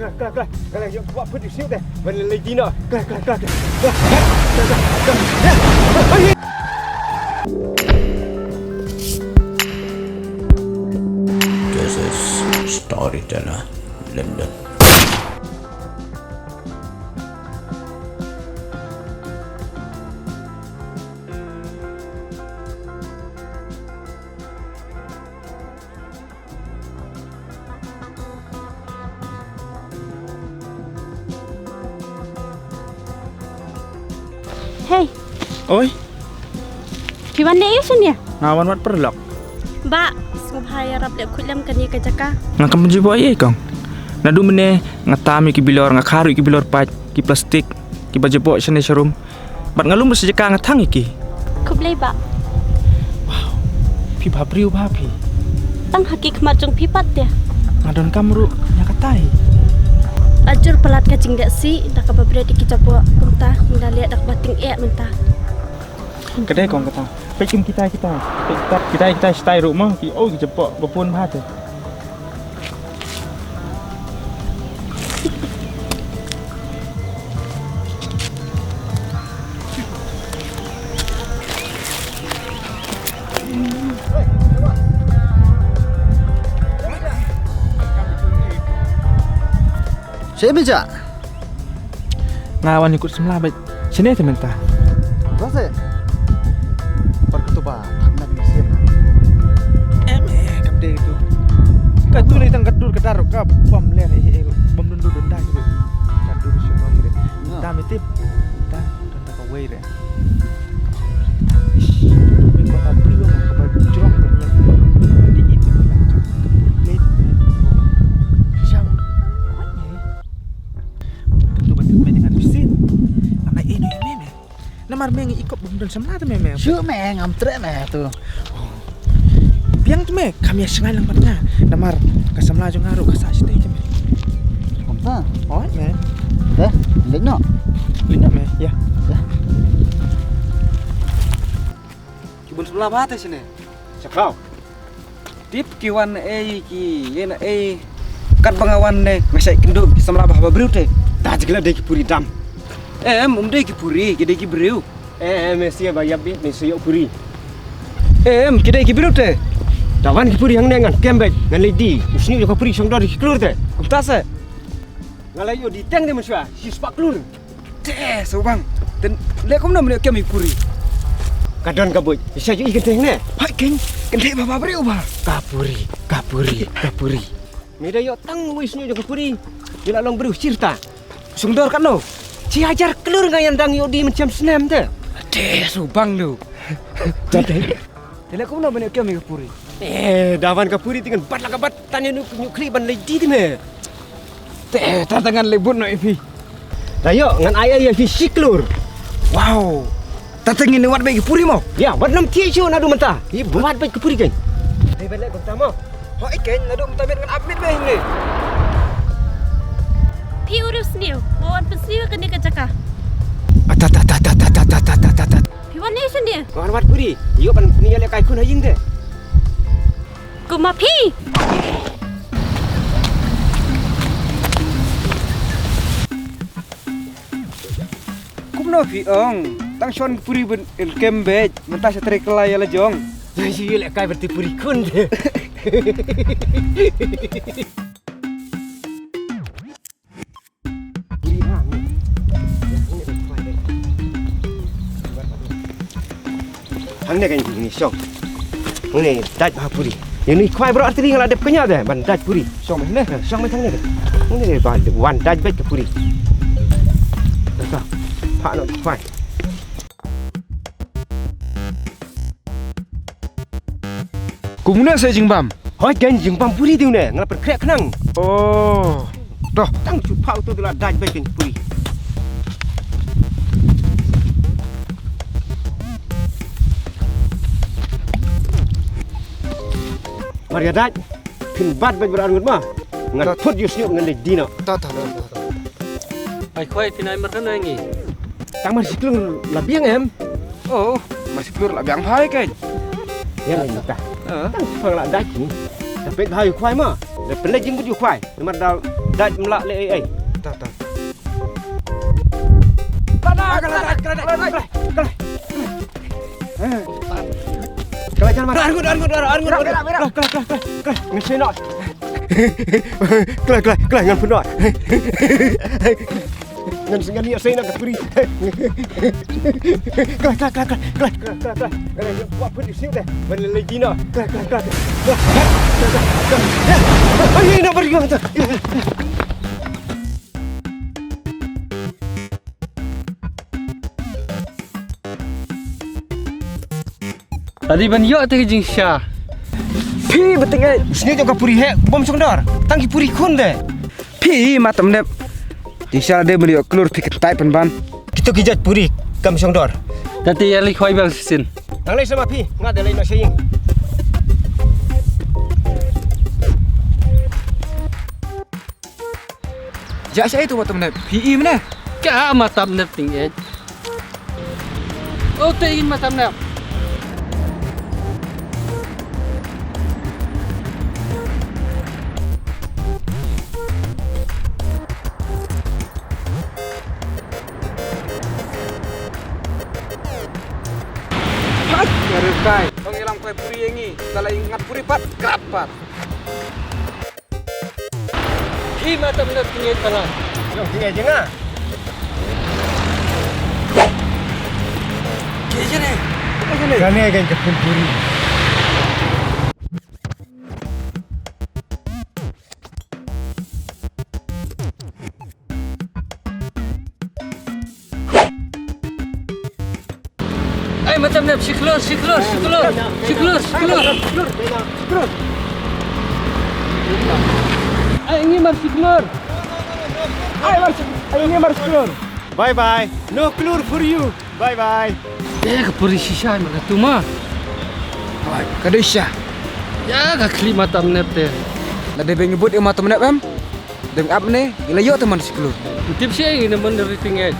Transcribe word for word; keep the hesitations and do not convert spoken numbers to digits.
Kla, kla, kla, kla, ïa, wat put ïa u snieh te. Ban leit dih noh. Kla, kla, kla, kla. This is Storyteller London. Hei. Oi. Phi wan leh aïu shane? Nga wan wad paralok. Bah, sngewbha ïarap leh khuid lem kane ka jaka. Nga kam jubok ei kong. Naduh mynne nga tam ïa ki bilor, nga kha ruh ïa ki bilor paip, ki plastik, kiba jubok shane sharum. Bad nga lum ruh sa jaka nga thang ïa ki. Khublei bah. Wow. Phi bha briew bha phi. Tang ha ki khmat jong phi pat te. Nga donkam ruh ïa katai. La jur palat ka jingleh sih da kaba bret ïa ki jubok kumta, nga da leh da kaba tyngeh mynta. Ka dei kong kata. Peit kum kitai kitai. Peit kitai kitai shatai ruh mo ki, oh, ki jubok ba bun bha te. Sha ïa me ja? Nga wan ïakut samla bad shane te mynta. Ba se. Par katu ba thang na di sien. Em eh, kam dei tu. Ka tu ni tang ka dur ka dar ka bam ler eh eh bam dun dun dun da gitu. Ka dur shu bam gitu. Nga. Da me tip. Da dun da ka wei re. Ish, ka bam ka bri ka bam jrong ka ni. Di itu ka ka put late. Siapa? Katu ba tip me dengan bisin. Ana ino me me. Namar me ngi ikop bum don samla tu me me. Shu me ngam treh me tu. Biang tu me kam ïa shngai lang pat nga. Namar ka samla jong nga ruh ka sah shatei tu me. Kumta. Oi me. Te, leit noh. Leit noh me. Ya. Ya. Ki bun samla ba te shane. Chakau. Tip ki wan ei ki ïa na ei. Katba nga wan ne nga shait kynduh ki samla ba haba briew te. Da jingla dei ki puri dam. Em, um dei ki puri, ki dei ki briew. Em, em, me sia ba ïap bit me sia ïoh puri. Em, ki dei ki briew te. Da wan ki puri hangne ngan kem beit ngan leit die. U snieh ïoh ka puri shong dor ki klur te. Kumta se. Nga la ïoh die teng de mynshuwa shi spah klur. Te, so bang. Ten, leh kumno mynne kem ïa puri. Ka don ka buit. Isa ju i kenteng ne. Hai keng, kenteng ba ba briew ba. Ka puri, ka puri, ka puri. Me da ïoh tang wei snieh jong ka puri. Ïa la long briew shirta. Sngewdor katno. Shi hajar klur nga ïa dang ïoh die mynshem snem te. Te, so bang lu. Te. Te leh kumno mynne kem ïa ka puri. Eh, da wan ka puri te ngan bat la ka bat. Tang ïa u khlieh ban leit die te me. Te, ta ta ngan leit bud noh ïa phi. Da ïoh ngan ai ai ïa phi shi klur. Wow. Ta ta ngin wat beit ki puri mo. Ïa, wat nym thiah shuh naduh mynta. Ïa, wat beit ki puri keng. Dei ban leh kumta mo. Hooid keng, naduh mynta met ngan ap met beit hangne. Phi u riewsniew, wan pynsniew kane ka jaka. Atat atat atat atat atat atat. Phi wan ne shane? Wan wad puri. Ïoh ban pynïoh lehkai khun ha ïing te. Kum ma phi. Kumno phi ong? Tang shon puri ban kem beit, mynta sha trei kylla ïa la jong. Ïa lehkai ban tip puri khun. Hangne kan ni shong. Hangne dait ba puri. Ini khwai bro arteri nga la dep kenya de ban dait puri. Shong meh ne. Shong meh hangne. Hangne ba wan dait bait ka puri. Dah. Pak nak khwai. Kumne sa jingbam. Hoi kan jingbam puri diu ne, nga la pyrkhreh khnang. Oh. Doh. Tang shu phau tu la dait bait kan puri. Maria dait. Phin bat bad bad ngut ma. Ngan thut ïa u snieh ngan leit die noh. Ta ta ta ta. Ai khwai phin ai mar kane ngi. Tang mar shi klur la biang em. Oh, mar shi klur la biang bha ïa ka. Ïa ngi ta. Tang pang la dait ni. Ta peit bha ïa u khwai ma. Da pynleit jingmut ïa u khwai. Namar da dait ym lah leh ei ei. Ta ta. Kloi, kloi, kloi, kloi, kloi, ngan sngewsih noh. Kloi, kloi, kloi, ngan pyndoh. Ngan sngewsih noh ka puri. Kloi, kloi, kloi, kloi, kloi, kloi, kloi, kloi. Ngan buat pun di sini deh. Ban lagi noh. Kloi, kloi, kloi, kloi. Kloi, kloi, kloi, kloi. Ai, nak pergi. Lada ban ïoh te ka jingshisha. Phi ba teng eh. Sngewthuh ka puri heh, bym shong dor. Tang ki puri khun de. Phi ma tam nep. Jingshisha lada ban ïoh klur phi kyntait pynban. Kito ki jait puri kam shong dor. Tang te ïa leit khwai bang shisien. Tang leit sama phi, nga da leit noh sha ïing. Ja sha itu ma tam nep. Phi i mane? Ka ma tam nep ting eh. Oh, te in ma tam nep. Pat, ya rekai. Ong ilam koi puri ïa ngi. Kala ingat puri pat, krap pat. Hi ma tam na tingit pala. Yo, tingit je nga. Ke je ne. Kane kan ka pun puri. Ai, ma tam nep, shi klur, shi klur, shi klur. Shi klur, shi klur. Ai, ngi mar shi klur. Ai, mar shi, ai, ngi mar shi klur. Bye bye. No klur for you. Bye bye. Eh, ka puri shisha, ai, mar ka tu ma. Ai, ka dei shisha. Ya, ka khlieh ma tam nep te. Lada ba ngi bud ïa ma tam nep em. Dang ap ne, ila ïoh te man shi klur. Tip shi ngi ne man everything eh.